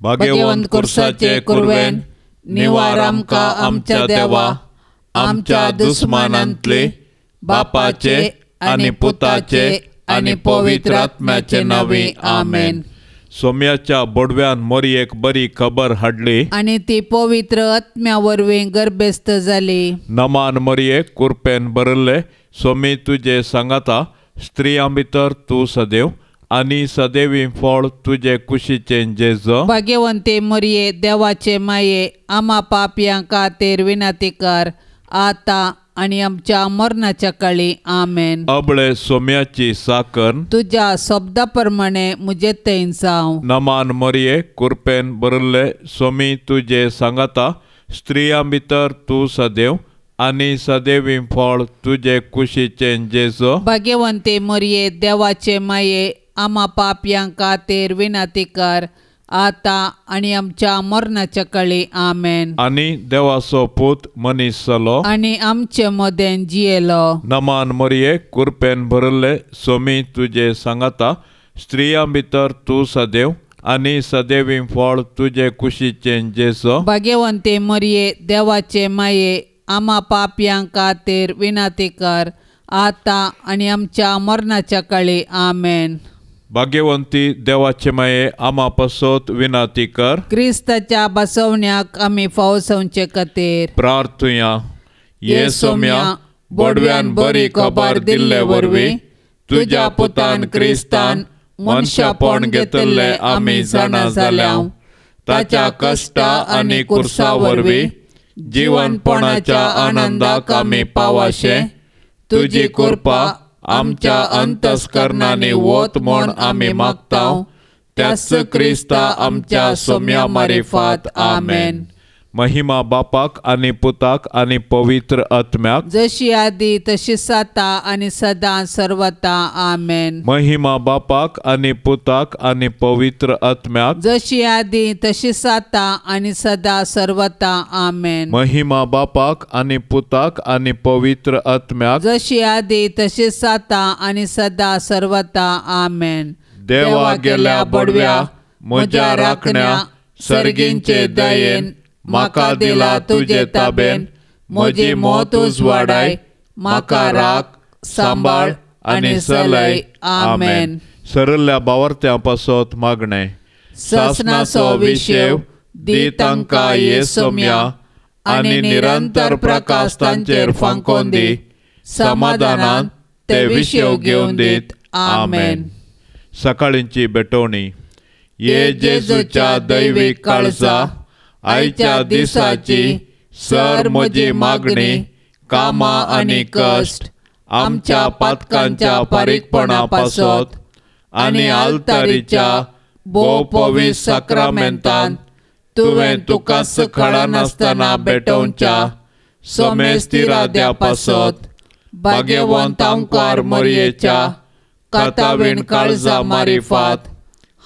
भाग्यवंत कुर्साचे कुरवेन निवार आमकां आमच्या देवा, आमच्या दुस्मानांतले बापाचे आनी पुताचे आनी पवित्र आत्म्याचे नांवी आमेन. सोम्याच्या बोडव्यान मोरयेक बरी खबर हाडली आनी ती पवित्र आत्म्या वरवीं गर्भस्थ जाली. नमान मोरये, कुरपेन भरिल्ले, सोमी तुजे सांगाता, स्त्रियां भितर तूं सदैव आनी सदैवी फळ तुजे कुशीचें जेजो. भाग्यवंते मोरये, देवाचे माये, आमा पापयां खातीर विनंती कर आतां आनी आमच्या मरणाच्या काळी. आमेन. अबळे सोम्याची साकर तुज्या शब्दा प्रमाणे म्हजे थंय जावं. नमान मोरये, कुरपेन भरिल्ले, सोमी तुजे सांगाता, स्त्रियां भितर तूं सदैव आनी सदैवी फळ तुजे कुशीचें जेजो. भाग्यवंते मोरये, देवाचे माये, आमा पापयां खातीर विनंती कर आतां आनी आमच्या मरणाच्या काळी. आमेन. आनी देवाचो पूत मनीस जालो आनी आमचे मदें जियेलो. नमान मोरये, कुरपेन भरिल्ले, सोमी तुजे सांगाता, स्त्रियां भितर तूं सदैव आनी सदैवी फळ तुजे कुशीचें जेजो. भाग्यवंते मोरये, देवाचे माये, आमा पापयां खातीर विनंती कर आतां आनी आमच्या मरणाच्या काळी. आमेन. भाग्यवंती देवाचे माये, आमा पासत विनंती कर. क्रिस्ताच्या बसवण्याक आमी फावो जावचे खातीर प्रार्थुया. ये सोम्या, बोडव्यान बरी खबर दिल्ले वरवीं तुज्या पुतान क्रिस्तान मनशापण घेतिल्लें आमी जाणा जाल्या. ताच्या कश्टा आनी कुर्सा वरवीं जिवनपणाच्या आनंदाक आमी पावाशें तुजी कृपा आमच्या अंतस्करणांनी वत म्हूण आमी मागता. त्याच क्रिस्ता आमच्या सोम्या मारिफात. आमेन. महिमा बापाक आनी पुताक आनी पवित्र आत्म्याक, जशी आदी तशी आतां आनी सदां सर्वता. आमेन. महिमा बापाक आनी पुताक आनी पवित्र आत्म्याक, जशी आदी तशी आतां आनी सदां सर्वता. आमेन. महिमा बापाक आनी पुताक आनी पवित्र आत्म्याक, जशी आदी तशी आतां आनी सदां सर्वता. आमेन. देवा गेल्या बडव्या म्हज्या राखण्या सर्गींचे दयेन म्हाका दिला तुजे ताबेन, म्हजी मौत उजवाडाय, म्हाका राख सांबाळ आनी चलय. आमेन. सरल्या बावर्त्यां पासत मागणें. सासणाचो विशेव दी तांकां ये सोम्या आनी निरंतर प्रकाश तांचेर फांकोवन दी, समाधानान ते विशेव घेवन दीत. आमेन. सकाळींची भेटवणी. ये जेजूच्या दैवीक काळजा, आयच्या दिसाची सर म्हजी मागणी, कामां आनी कश्ट आमच्या पातकांच्या फारीकपणा पासत आनी आल्तारीच्या भोव पवित्र साक्रामेंतान तुवें तुकाच खळानासतना भेटोवच्या समेस्तिराद्या पासत भाग्यवंत आमकार मोरयेच्या कातावीण काळजा मारिफात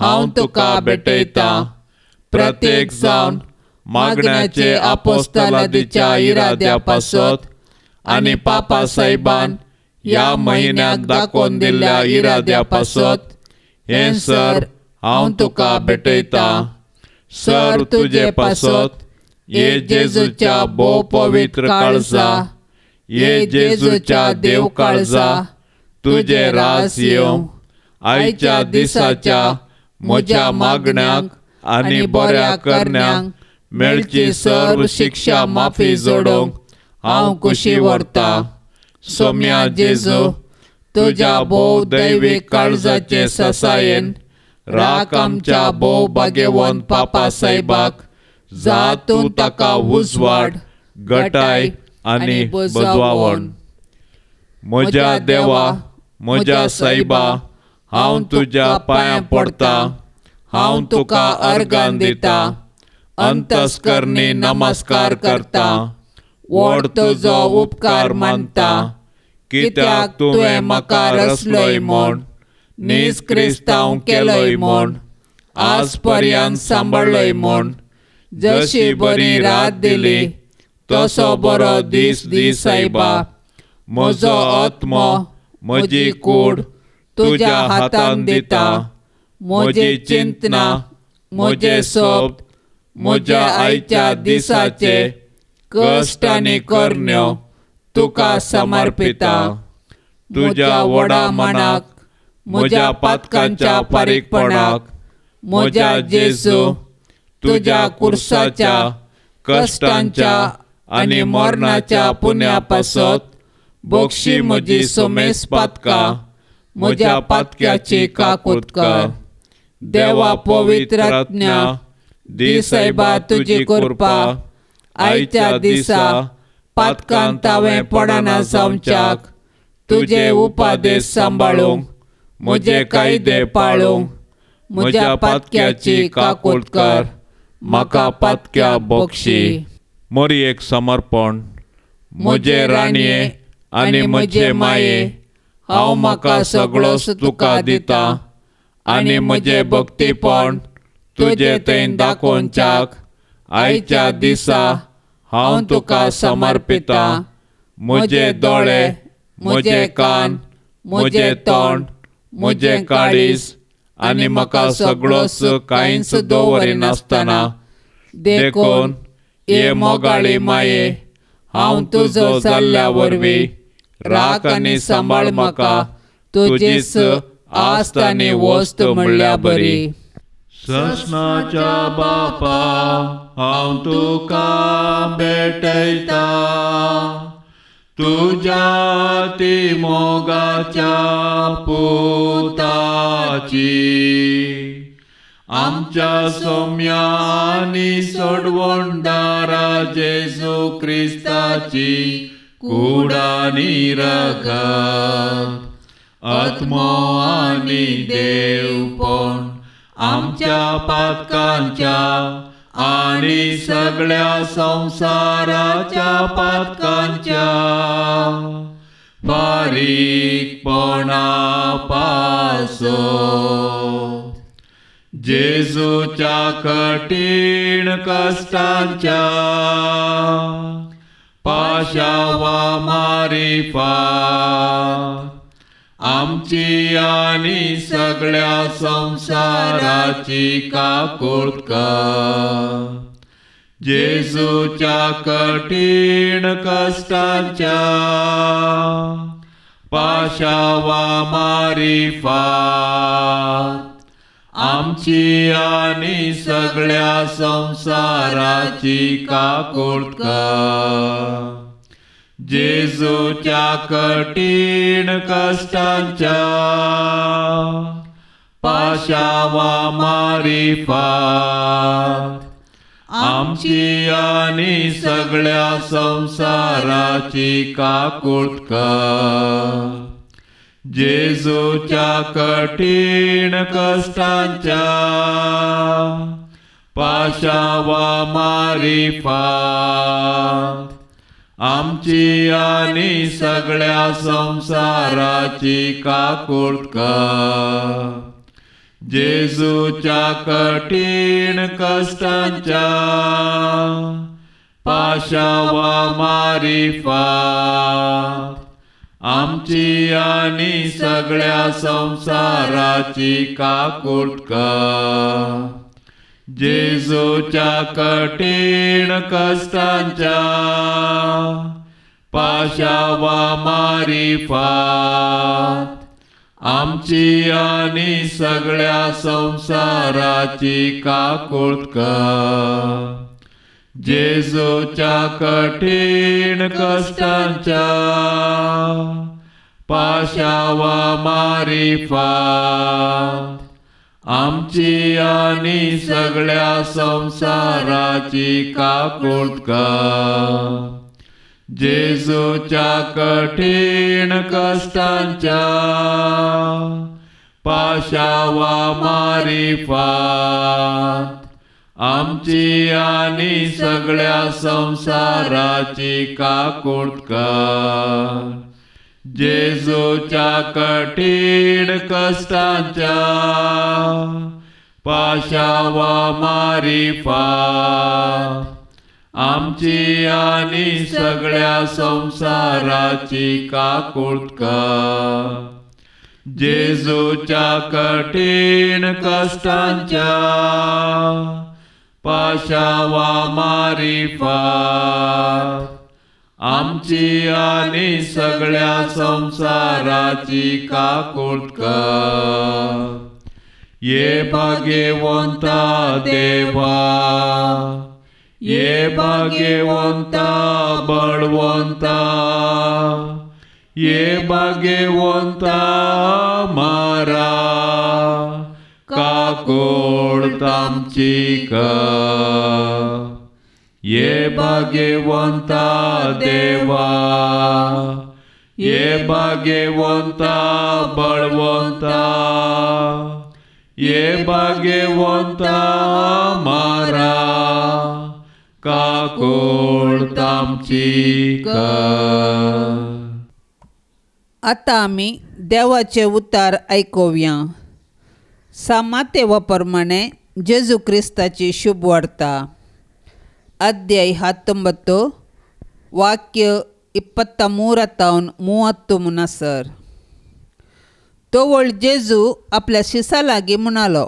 हांव तुका भेटयतां. प्रत्येक जावन मागण्याचे आपोस्तलादीच्या इराद्या पासत आनी पापा साहेबान ह्या म्हयन्याक दाखोवन दिल्ल्या इराद्या पासत हें सर हांव तुका भेटयतां. सर तुजे पासत ये जेजूच्या भोव पवित्र काळजा, ये जेजूच्या देव काळजा, तुजे रास येवं. आयच्या दिसाच्या म्हज्या मागण्याक आनी बऱ्या करण्यांक मेळची सर्व शिक्षा माफी जोडूंक हांव खुशी व्हरतां. सोम्या जेजू, तुज्या भोव दैवीक काळजाचे ससायेन राख आमच्या भोव भाग्यवंत पापा साहेबाक, जा तूं ताका उजवाड, गटाय आनी बजवावण. म्हज्या देवा, म्हज्या सायबा, हांव तुज्या पांयां पडटां, हांव तुका अर्गान दितां, अंतस्करणी नमस्कार करतां, व्हड तुजो उपकार मानता, कित्याक तुवें म्हाका रचलोय म्हूण, नीज क्रिस्तांव केलोय म्हूण, आज पर्यंत सांबाळ्ळोय म्हूण. जशी बरी रात दिली तसो बरो दीस दी सायबा. म्हजो आत्मो, म्हजी कूड तुज्या हातान दिता, म्हजी चिंतना म्हजे सोब म्हज्या आयच्या दिसाचे कश्ट आनी करण्यो तुका समर्पिता. तुज्या व्हडा मनाक म्हज्या पातकांच्या फारीकपणाक म्हज्या जेजू तुज्या कुर्साच्या कश्टांच्या आनी मरणाच्या पुण्या पासत बक्षी म्हजी सोमेस पातकां म्हज्या पातक्याची काकूत कर. देवा पवित्र आत्म्या दी सायबा तुजी कृपा आयच्या दिसा पातकांत हांवें पडना जावच्याक तुजे उपादेश सांबाळूंक म्हजे कायदे पाळूंक म्हज्या पातक्याची काकूत कर म्हाका पातक्या बक्षी. मोरी एक समर्पण. म्हजे राणये आनी म्हजे माये हांव म्हाका सगळोच तुका दिता आनी म्हजें भक्तीपण तुजे थंय दाखोवच्याक आयच्या दिसा हांव तुका समर्पिता. म्हजे दोळे म्हजे कान म्हजें तोंड म्हजें काळीज आनी म्हाका सगळोच कांयच दवरिनासतना देखून हे मोगाळी माये हांव तुजो जाल्ल्या वरवीं राख आनी सांबाळ म्हाका तुजीच आस्त आनी वस्त म्हणल्या बरी. ससनाच्या बापा हांव तुका भेटयता तुज्या ती मोगाच्या पुताची आमच्या सोम्यानी सोडवणदारा जेजू क्रिस्ताची कूड आनी रगत आत्मो आनी देवपण आमच्या पातकांच्या आनी सगळ्या संवसाराच्या पातकांच्या फारीकपणा पासत जेजूच्या कठीण कश्टांच्या पाशावा मारिफात आमची आनी सगळ्या संवसाराची काकूत कर. जेजूच्या कठीण कश्टांच्या पाशावा मारिफात आमची आनी सगळ्या संवसाराची काकूत कर. जेजूच्या कठीण कश्टांच्या पाशावा मारिफात आमची आनी सगळ्या संवसाराची काकूत कर. जेजूच्या कठीण कश्टांच्या पाशावा मारिफात आमची आनी सगळ्या संवसाराची काकूत कर. जेजूच्या कठीण कश्टांच्या पाशावा मारिफात आमची आनी सगळ्या संवसाराची काकूत कर. जेजूच्या कठीण कश्टांच्या पाशावा मारिफात आमची आनी सगळ्या संवसाराची काकूत कर. जेजूच्या कठीण कश्टांच्या पाशावा मारिफात आमची आनी सगळ्या संवसाराची काकूत कर. जेजूच्या कठीण कश्टांच्या पाशावा मारिफात आमची आनी सगळ्या संवसाराची काकूत कर. जेजूच्या कठीण कश्टांच्या पाशावा मारिफात आमची आनी सगळ्या संवसाराची काकूत कर. जेजूच्या कठीण कश्टांच्या पाशावा मारिफात आमची आनी सगळ्या संवसाराची काकूट कर. ये भाग्यवंता देवा, ये भाग्यवंता बळवंता, ये भाग्यवंता मारा काकूट आमची कर. ये भाग्यवंता देवा, ये भाग्यवंता बळवंता, ये भाग्यवंता मारा काकूट आमची कर. आतां आमी देवाचे उतार आयकुया. सामातेवा प्रमाणे जेजू क्रिस्ताची शुभ वार्ता, ಅಧ್ಯಾಯ 19, ವಾಕ್ಯ 23 30 मुनासर. तोवळ जेजू आपल्या शिसा लागीं म्हणालो,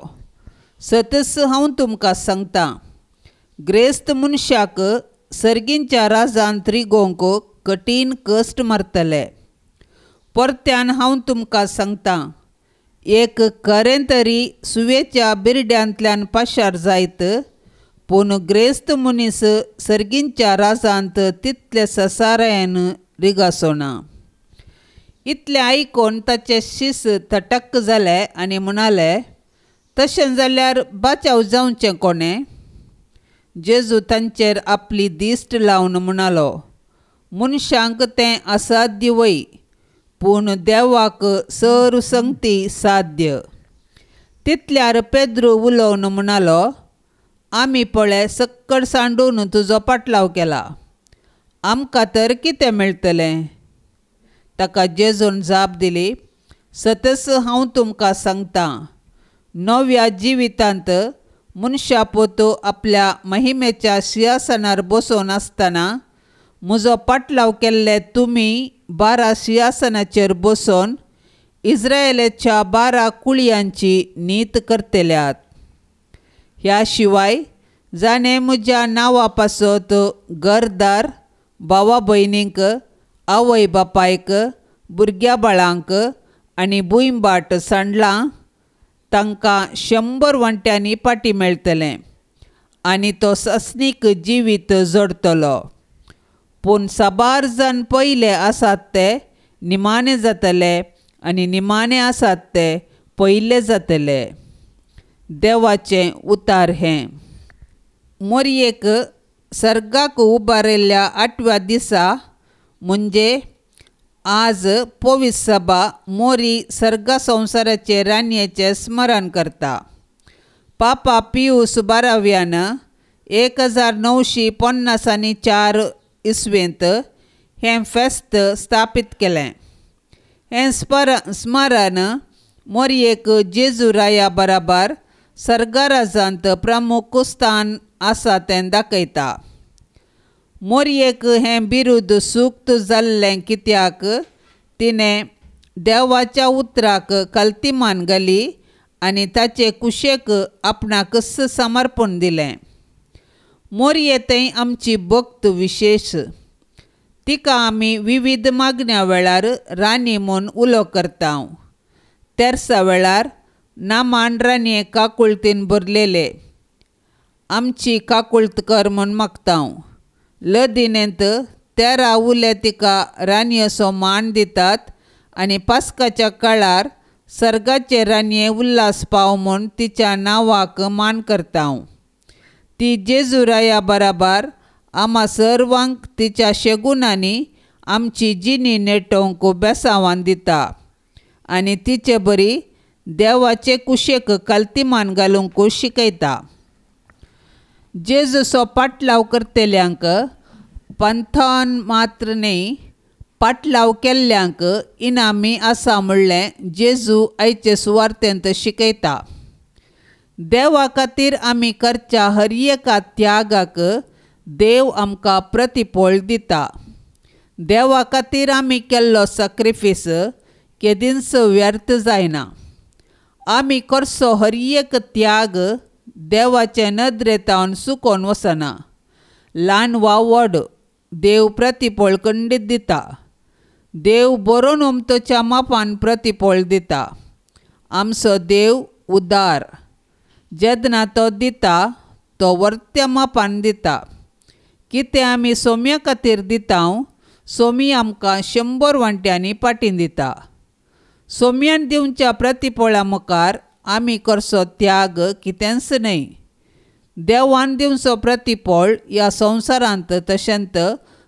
सतस हांव तुमकां सांगता, ग्रेस्त मनशाक सर्गींच्या राजांत रिगोवंक कठीण कश्ट मारतले. परत्यान हांव तुमकां सांगता, एक खरें तरी सुवेच्या बिरड्यांतल्यान पाशार जायत, पूण ग्रेस्त मनीस सर्गींच्या राजांत तितले ससारायन रिगासोना. इतलें आयकून ताचे शीस थटक जाले आनी म्हणाले, तशें जाल्यार बाचाव जावचें कोणें? जेजू तांचेर आपली दिश्ट लावन म्हणालो, मनशांक तें असाध्य वय, पूण देवाक सर संगती साध्य. तितल्यार पेद्रू उलोवन म्हणालो, आमी पळय सक्कड सांडून तुजो पाटलाव केला, आमकां तर कितें मेळटलें? ताका जेजून जाप दिली, सतस हांव तुमकां सांगता, नव्या जिवितांत मनशा पोतो आपल्या महिमेच्या सिंहासनार बसून आसतना म्हजो पाटलाव केल्ले तुमी 12 सिंहासनाचेर बसून इस्रायलाच्या 12 कुळयांची नीत करतल्यात. ह्या शिवाय जाणें म्हज्या नांवा पासत घरदार, भावा भयणींक, आवय बापायक, भुरग्या बाळांक आनी भूंयबाट सांडलां तांकां 100 वांट्यांनी पाटी मेळटलें आनी तो सस्नीक जिवीत जोडटलो. पूण साबार जाण पयले आसात ते निमाणे जातले आनी निमाणे आसात ते पयले जातले. देवाचें उतार हें. मोरयेक सर्गाक उबारिल्ल्या 8व्या दिसा म्हणजे आज पवित्र सभा मोरी सर्गा संवसाराचे राणयेचें स्मरण करता. पापा पियूस 12व्यान 1954 इसवेंत हें फेस्त स्थापीत केलें. हें स्मरण मोरयेक जेजू राया बराबर सर्गराजांत प्रमुख स्थान आसा तें दाखयता. मोरयेक हें बिरूद सुक्त जाल्लें कित्याक तिणें देवाच्या उतराक कल्तिमान घाली आनी ताचे कुशेक आपणाकच समर्पण दिलें. मोरये थंय आमची भक्त विशेश, तिका आमी विविध मागण्या वेळार राणी म्हूण उलो करता. तेर्सा वेळार नामान राणये काकुळतीन भरलेले आमची काकुळत कर म्हूण मागता. लदिनेंत 13 उले तिका राणयेचो मान दितात आनी पास्काच्या काळार सर्गाचे राणये उल्हास पाव म्हूण तिच्या नांवाक मान करता. ती जेजुराया बराबर आमा सर्वांक तिच्या शेगुणांनी आमची जिणी नेटोवंक बेसावान दिता आनी तिचे बरी देवाचे कुशेक कल्तिमान घालूंक शिकयता. जेजूचो पाटलाव करतल्यांक पंथान मात्र न्हय पाटलाव केल्ल्यांक इनामी आसा म्हणलें जेजू आयचे सुवार्तेंत शिकयता. देवा खातीर आमी करच्या हर एका त्यागाक देव आमकां प्रतिफळ दिता. देवा खातीर आमी केल्लो सॅक्रिफीस केदींच व्यर्थ जायना. आमी करचो हर एक त्याग देवाचे नदरेंतावन सुकोवन वचना. ल्हान वा व्हड देव प्रतिफळ खंडीत दिता. देव बरोवन ओमतोच्या मापान प्रतिफळ दिता. आमचो देव उदार, जेन्ना तो दिता तो वर्त्या मापान दिता. कितें आमी सोम्या खातीर दिता, सोमी आमकां 100 वांट्यांनी पाटीं दिता. सोम्यान दिवच्या प्रतिफळा मुखार आमी करचो त्याग कितेंच न्हय. देवान दिवचो प्रतिफळ ह्या संवसारांत तशेंच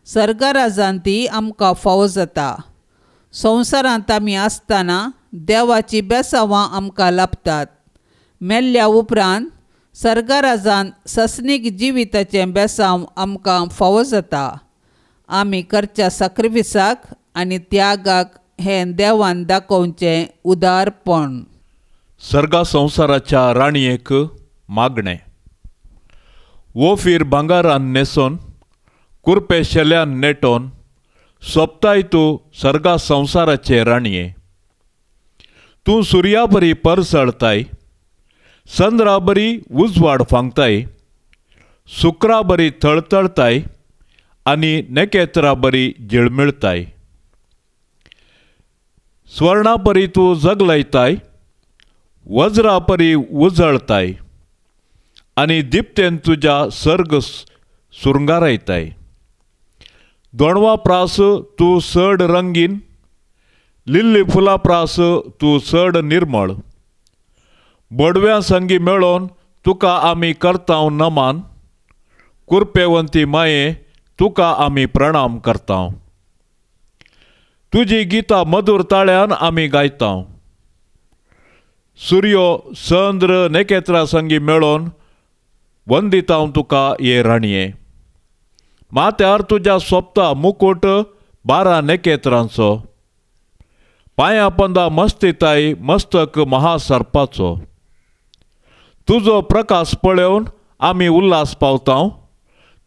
सर्गराजांतय आमकां फावो जाता. संवसारांत आमी आसतना देवाची बेसांवां आमकां लाभतात. मेल्ल्या उपरांत सर्गराजान ससनीक जिविताचें बेसांव आमकां फावो जाता. आमी करच्या साक्रिफिसाक आनी त्यागाक हें देवान दाखोवचें उदारपण. सर्गा संवसाराच्या राणयेक मागणें. वोफीर भांगारान न्हेसोन, कुरपे शेल्यान नेटोन सोबताय तूं सर्गा संवसाराचे राणये. तूं सुर्या बरी परसळताय, चंद्रा बरी उजवाड फांगताय, शुक्रा बरी थळथळताय आनी नखेत्रां बरी झिळमिळताय. स्वर्णा परी तूं जगलयताय, वज्रा परी उजळताय आनी दिप्तेन तुज्या सर्ग सुरंगारयताय. दोणवा प्रास तूं चड रंगीन, लिल्ली फुलां प्रास तूं चड निर्मळ. बोडव्यां संगी मेळोन तुका आमी करतांव नमान, कुरपेवंती माये तुका आमी प्रणाम करतांव. तुजी गितां मधूर ताळ्यान आमी गायतांव. सुर्यो चंद्र नखेत्रां संगी मेळोन वंदितांव तुका ये राणये. माथ्यार तुज्या सोबता मुकुट 12 नखेत्रांचो, पांया पंदा मस्तिताय मस्तक महासर्पाचो. तुजो प्रकाश पळोवन आमी उल्हास पावतांव,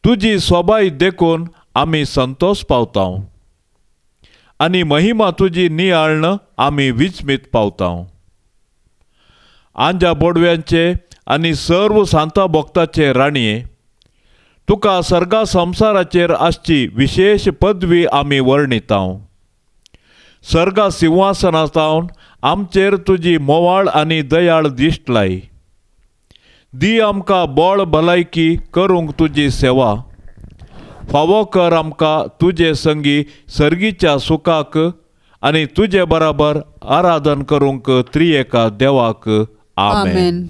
तुजी सोबाय देखून आमी संतोष पावतांव आनी महिमा तुजी नियाळण आमी विस्मीत पावतांव. आंजा बोडव्यांचे आनी सर्व सांता भक्ताचे राणये, तुका सर्गा संवसाराचेर आसची विशेश पदवी आमी वर्णितांव. सर्गा सिंहासना सावन आमचेर तुजी मोवाळ आनी दयाळ दिश्ट लाय. दी आमकां बळ भलायकी करूंक तुजी सेवा. फावो कर आमकां तुजे संगी सर्गीच्या सुखाक आनी तुजे बराबर आराधन करूंक त्रिएका देवाक. आमेन.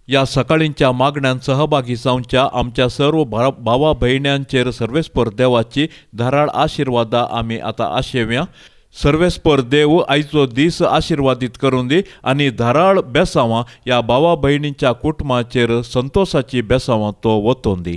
ह्या सकाळींच्या मागण्यान सहभागी जावच्या आमच्या सर्व भावा भयण्यांचेर सर्वेस्पर देवाची धाराळ आशिर्वादा आमी आतां आशेवया. सर्वेस्पर देव आयचो दीस आशिर्वादीत करून दी आनी धाराळ बेसांवां ह्या भावा भयणींच्या कुटुंबाचेर संतोशाची बेसांवां तो वतोवन दी.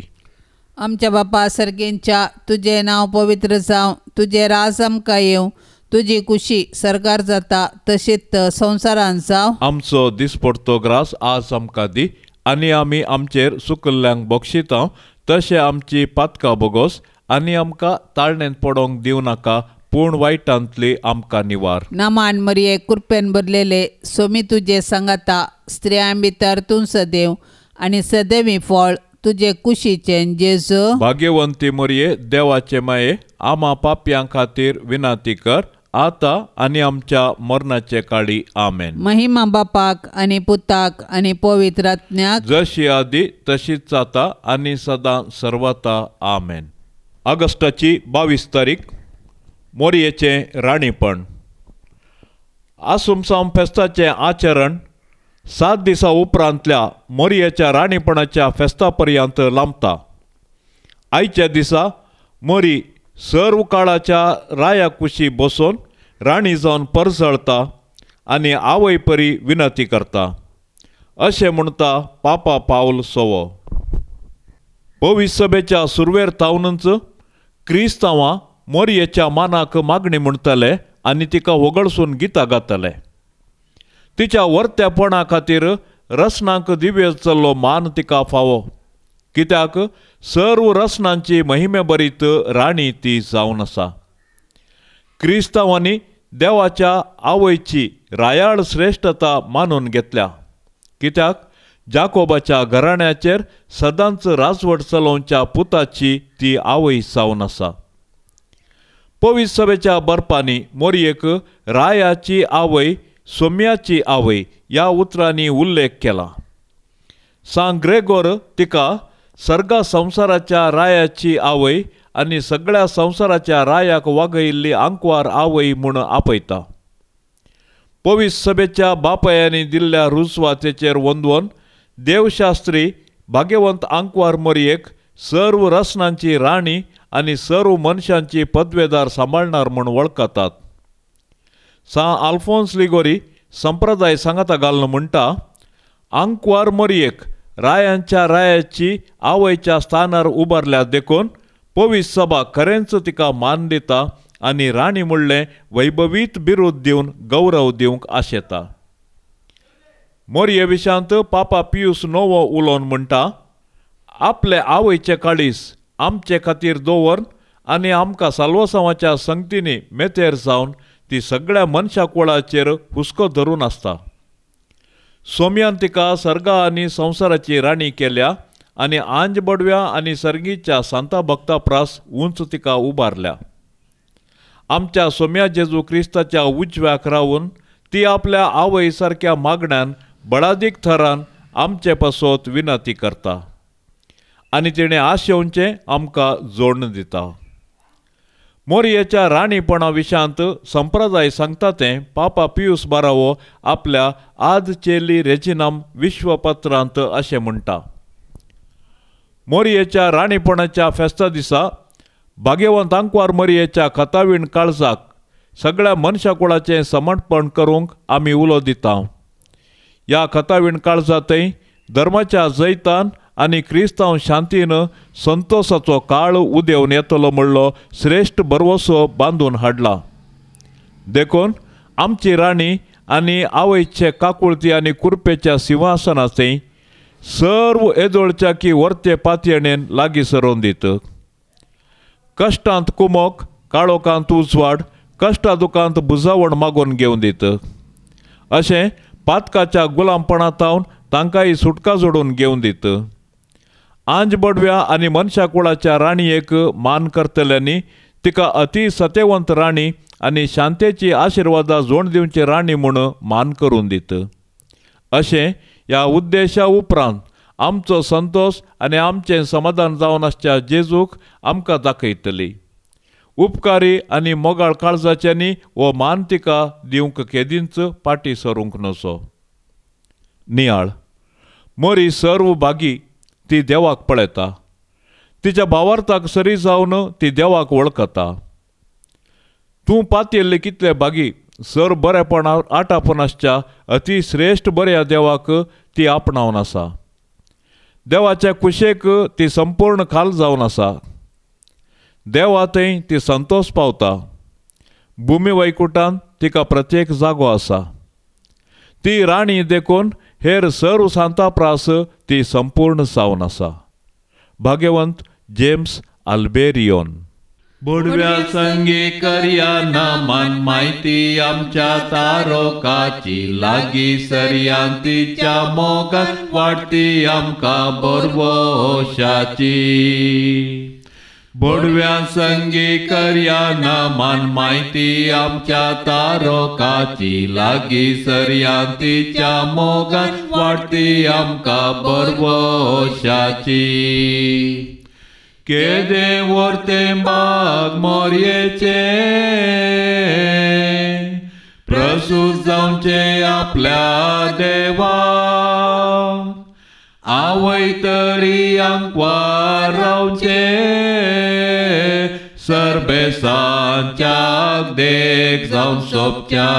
आमच्या बापा सर्गेंच्या, तुजें नांव पवित्र जावं, तुजें राज आमकां येवं, तुजी कुशी सरकार जाता तशीच संवसारांत जावं. आमचो दिसपडतो ग्रास आज आमकां दी आनी आमी आमचेर सुकल्ल्यांक बक्षिता तशें आमची पातकां बोगोस आनी आमकां ताळणेंत पडोवंक दिवं नाका, पूण वायटांतली आमकां निवार. नामान मरिये कृपेन भरलेले, सोमी तुजे सांगाता, स्त्रियां भितर तूं सदैव आनी सदैवी फळ तुजे कुशीचें जेजू. भाग्यवंती मरिये देवाचे माये, आमा पापयां खातीर विनंती कर आतां आनी आमच्या मरणाचे काळी. आमेन. महिमा बापाक आनी पुताक आनी पवित्र आत्म्याक, जशी आदी तशीच जाता आनी सदां सर्वता. आमेन. ऑगस्टाची 22 तारीख, मोरयेचें राणीपण. आसुमसाम फेस्ताचें आचरण 7 दिसां उपरांतल्या मोरयेच्या राणीपणाच्या फेस्ता पर्यंत लांबता. आयच्या दिसा मोरी सर्व काळाच्या राया कुशी बसून राणी जावन परजळता आनी आवय परी विनंती करता अशें म्हणटा पापा पावल सोवो. पवित्र सभेच्या सुरवेर तावनच क्रिस्तांवां मोरयेच्या मानाक मागणी म्हणटाले आनी तिका होगळसून गितां गाताले. तिच्या वर्त्यापणा खातीर रसनांक दिव्य चल्लो मान तिका फावो, कित्याक सर्व रसनांची महिमे भरीत राणी ती जावन आसा. क्रिस्तांवांनी देवाच्या आवयची रायाळ श्रेश्ठता मानून घेतल्या, कित्याक जाकोबाच्या घराण्याचेर सदांच राजवट चलोवच्या पुताची ती आवय जावन आसा. पवित्र सभेच्या बरपांनी मोरयेक रायाची आवय, सोम्याची आवय ह्या उतरांनी उल्लेख केला. सांत ग्रेगोर तिका सर्गा संवसाराच्या रायाची आवय आनी सगळ्या संवसाराच्या रायाक वागयिल्ली आंकवार आवय म्हूण आपयता. पवित्र सभेच्या बापायांनी दिल्ल्या रुजवातेचेर वंदवून देवशास्त्री भाग्यवंत आंकवार मोरयेक सर्व रसनांची राणी आनी सर्व मनशांची पदवेदार सांबाळणार म्हूण वळखतात. सांत आल्फोन्स लिगोरी संप्रदाय सांगाता घालून म्हणटा, आंकवार मोरयेक रायांच्या रायाची आवयच्या स्थानार उबारल्या देखून पवित्र सभा खरेंच तिका मान दिता आनी राणी म्हणलें वैभवीत बिरूद दिवन गौरव दिवंक आशेता. मोरये विशांत पापा पियूस नवो उलोवन म्हणटा, आपले आवयचे काळीस आमचे खातीर दवरून आनी आमकां साल्वासांवाच्या संगतींनी मेतेर जावन ती सगळ्या मनशा कुळाचेर हुस्को धरून आसता. सोम्यान तिका सर्गा आनी संवसाराची राणी केल्या आनी आंज बडव्या आनी सर्गीच्या सांता भक्ता प्रास उंच तिका उबारल्या. आमच्या सोम्या जेजू क्रिस्ताच्या उजव्याक रावून ती आपल्या आवय सारक्या मागण्यान बळादीक थरान आमचे पासत विनंती करता आनी तिणें आशेवचें आमकां जोडण दिता. मोरयेच्या राणीपणा विशांत संप्रदाय सांगता तें पापा पियूस बारावो आपल्या आज चेली रेजिनाम विश्वपत्रांत अशें म्हणटा. मोरयेच्या राणीपणाच्या फेस्ता दिसा भाग्यवंत आंकवार मोरयेच्या खतावीण काळजाक सगळ्या मनशाकुळाचें समर्पण करूंक आमी उलो दिता. ह्या खतावीण काळजांतय धर्माच्या जैतान आनी क्रिस्तांव शांतीन संतोसाचो काळ उदेवन येतलो म्हणलो श्रेश्ठ भरवसो बांदून हाडला. देखून आमची राणी आनी आवयचे काकुळती आनी कुरपेच्या सिंहासनाचें सर्व येदोळच्या की वर्ते पातयेणेन लागीं सरोवन दित. कश्टांत कुमोक, काळोखांत उजवाड, कश्टा दुखांत बुजावण मागून घेवन दित. अशें पातकाच्या गुलामपणांत तांकांय सुटका जोडून घेवन दित. आंज बडव्या आनी मनशाकुळाच्या राणयेक मान करतल्यांनी तिका अती सतेवंत राणी आनी शांतेची आशिर्वादा जोड दिवची राणी म्हूण मान करून दित. अशें ह्या उद्देशा उपरांत आमचो संतोश आनी आमचें समाधान जावन आसच्या जेजूक आमकां दाखयतली. उपकारी आनी मोगाळ काळजाच्यांनी हो मान तिका दिवंक केदींच फाटीं सरूंक नसो. नियाळ मोरी सर्व भागी ती देवाक पळयता, तिच्या भावार्थाक सरी जावन ती देवाक वळखता. तूं पातयेल्ले कितले भागी सर बरेपणा आटापून आसच्या अती श्रेश्ठ बऱ्या देवाक ती आपणावन आसा. देवाच्या कुशेक ती संपूर्ण खाल जावन आसा. देवा थंय ती संतोश पावता. भुमी वैकुटान तिका प्रत्येक जागो आसा. ती राणी देखून हेर सर्व सांता प्रास ती संपूर्ण जावन आसा. भाग्यवंत जेम्स आल्बेरियोन. बुडव्या संगी करया नामान माहिती आमच्या तारोकाची, लागी सरयान तिच्या मोगान वाडती आमकां बरवशाची. बोडव्या संगी करया नामान माहिती आमच्या तारोकाची, लागी सरयान तिच्या मोगान वाडती आमकां बरवशाची. केदे वर्ते बाग मोरयेचे प्रसूत जावचे आपल्या देवा, आवय तरी आंकवार रावचे सरबेसांच्या देख जावन सोबच्या.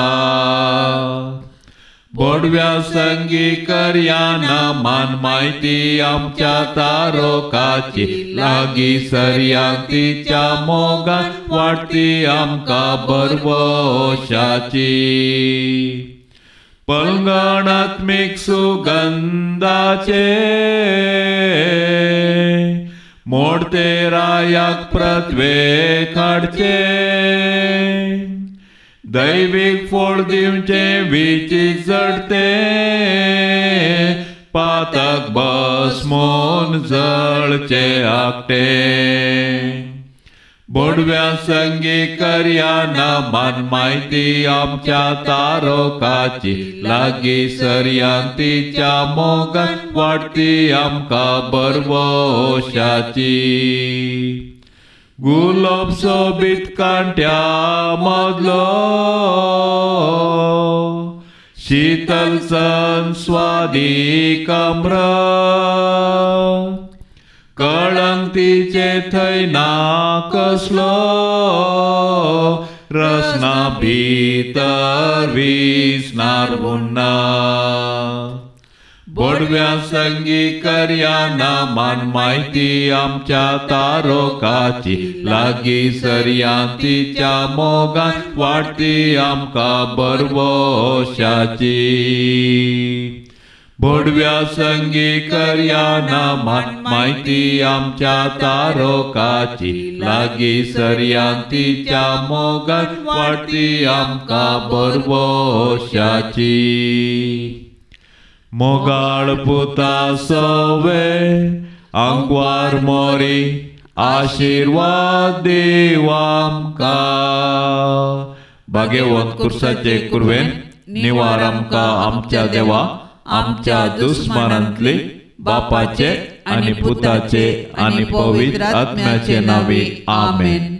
बोडव्या संगी करया नामान माहिती आमच्या तारोकाची, लागी सरयान तिच्या मोगान वाडती आमकां बरवशाची. पलंगणात्मीक सुगंधाचे मोडते रायाक प्रत्वे काडचे, दैवीक फळ दिवचें विचीत जडतें पातक भस्मोन जळचें आकटें. बोडव्या संगी करया ना मान म्हायती आमच्या तारोकाची लागीं सरयान तिच्या मोगान वाडटी आमकां बरवशाची. गुलाब सोबीत कांट्या मदलो शीतल सन स्वादीक अमृत कळंग तिचे थंय ना कसलो रसना भितर विसनार उन्ना. बोडव्या संगी करया ना मान म्हायती आमच्या तारोकाची लागीं सरयान तिच्या मोगान वाडटी आमकां बरवशाची. बोडव्या संगी करया ना मान म्हायती आमच्या तारोकाची लागीं सरयान तिच्या मोगान वाडटी आमकां बरवशाची. मोगाळ पुता सवे आंकवार मोरी आशिर्वाद देव आमकां. भाग्यवंत कुर्साचे कुरवेन निवार आमकां आमच्या देवा आमच्या दुस्मानांतले बापाचे आनी पुताचे आनी पवित्र आत्म्याचे नांवे आमेन.